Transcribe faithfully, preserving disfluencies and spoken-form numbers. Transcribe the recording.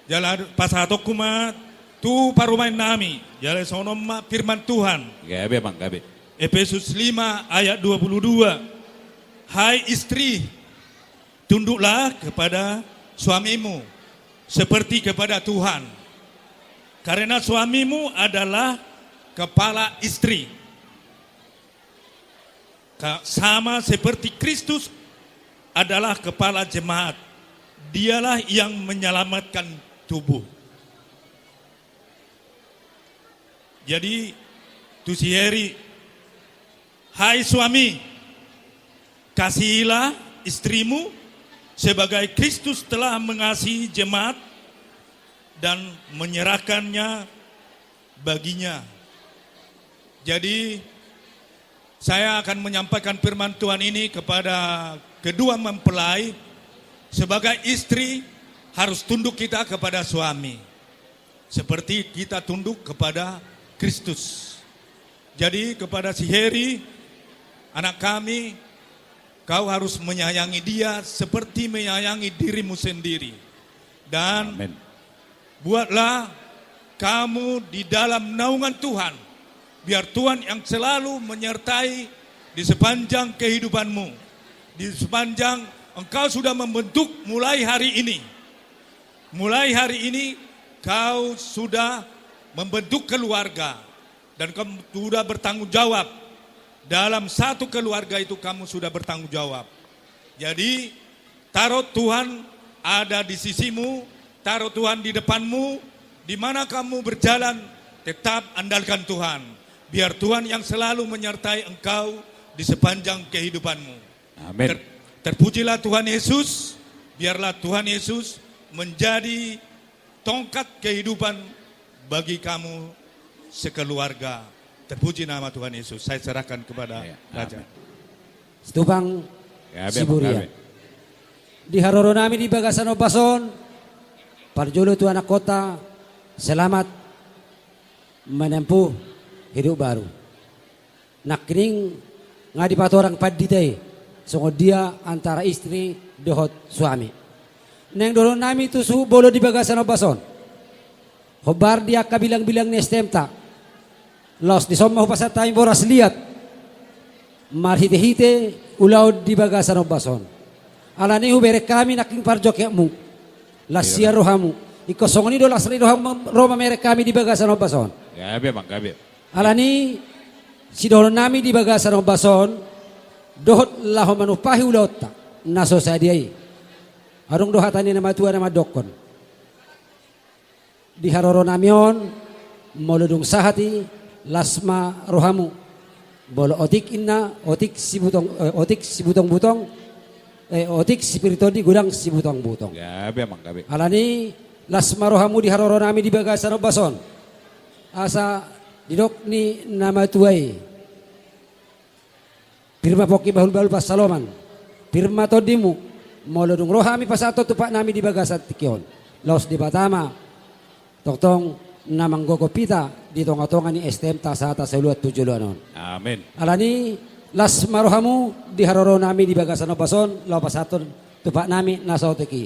Jala pasahatonku ma tu parumaen nami, jala songon on ma firman Tuhan. Gabe, Bang, gabe. Efesus lima ayat dua puluh dua. Hai istri, tunduklah kepada suamimu seperti kepada Tuhan. Karena suamimu adalah kepala istri. Ka-, sama seperti Kristus adalah kepala jemaat. Dialah yang menyelamatkan tubuh. Jadi, tu si Heri, hai suami, kasihilah istrimu sebagai Kristus telah mengasihi jemaat dan menyerahkannya baginya. Jadi, saya akan menyampaikan firman Tuhan ini kepada kedua mempelai. Sebagai istri, harus tunduk kita kepada suami, seperti kita tunduk kepada Kristus. Jadi, kepada si Heri, anak kami, kau harus menyayangi dia seperti menyayangi dirimu sendiri. Dan Amin. Buatlah kamu di dalam naungan Tuhan. Biar Tuhan yang selalu menyertai di sepanjang kehidupanmu, di sepanjang engkau sudah membentuk mulai hari ini. Mulai hari ini kau sudah membentuk keluarga dan kamu sudah bertanggung jawab. Dalam satu keluarga itu kamu sudah bertanggung jawab. Jadi, taruh Tuhan ada di sisimu, taruh Tuhan di depanmu, di mana kamu berjalan, tetap andalkan Tuhan. Biar Tuhan yang selalu menyertai engkau di sepanjang kehidupanmu. Amin. Ter-, terpujilah Tuhan Yesus, biarlah Tuhan Yesus menjadi tongkat kehidupan bagi kamu sekeluarga. Terpuji nama Tuhan Yesus. Saya serahkan kepada Iya, Raja. Amin. Situpang Ya, Bang, Siburia. Amin. Di haroro nami di bagasan ombas on, parjolo tu anak kota, selamat menempuh hidup baru. Nangkining nga dipatorang pandita i songon dia antara istri dohot suami. Naeng dohonon nami tu suhut bolon di bagasan ombas on, hombar di angka bilangbilang ni S T M-ta, laos dison ma hupasahat hami boras liat marhitehite ulaon di bagasan ombas on. Alani i hubereng hami nangkin parjongjonganmu, las Iya, sian Bang. Rohamu. Ingkon songon i do las ni rohamu ro mamereng hami di bagasan ombas on. Gabe, Bang, gabe. Alani i, sidohonon nami di bagasan ombas on, dohot laho manumpahi ulaonta na so sadia i. Adong do hata ni na matua na mandokkon. Di haroro nami on, molo dung sahat i, las ma rohamu. Molo otik inna, otik sibutong, eh, otik sibutong-butong, eh, otik sipir tondi godang sibutong-butong. Gabe, Amang, gabe. Alani i, las ma rohamu di haroro nami di bagasan ombas on. Asa didok ni na matua i, pir ma pongki bahulbahul pansalongan, pir ma tondimu, molo dung ro hami pasahathon tumpak nami di bagasan tingki on. Laos Debata ma tongtong na manggokhon hita di tongatonga ni S T M-ta sahat saoloan tu joloan on. Amin. Alani i, las ma rohamu di haroro nami di bagasan ombas on, laho pasahathon tumpak nami na saotik i.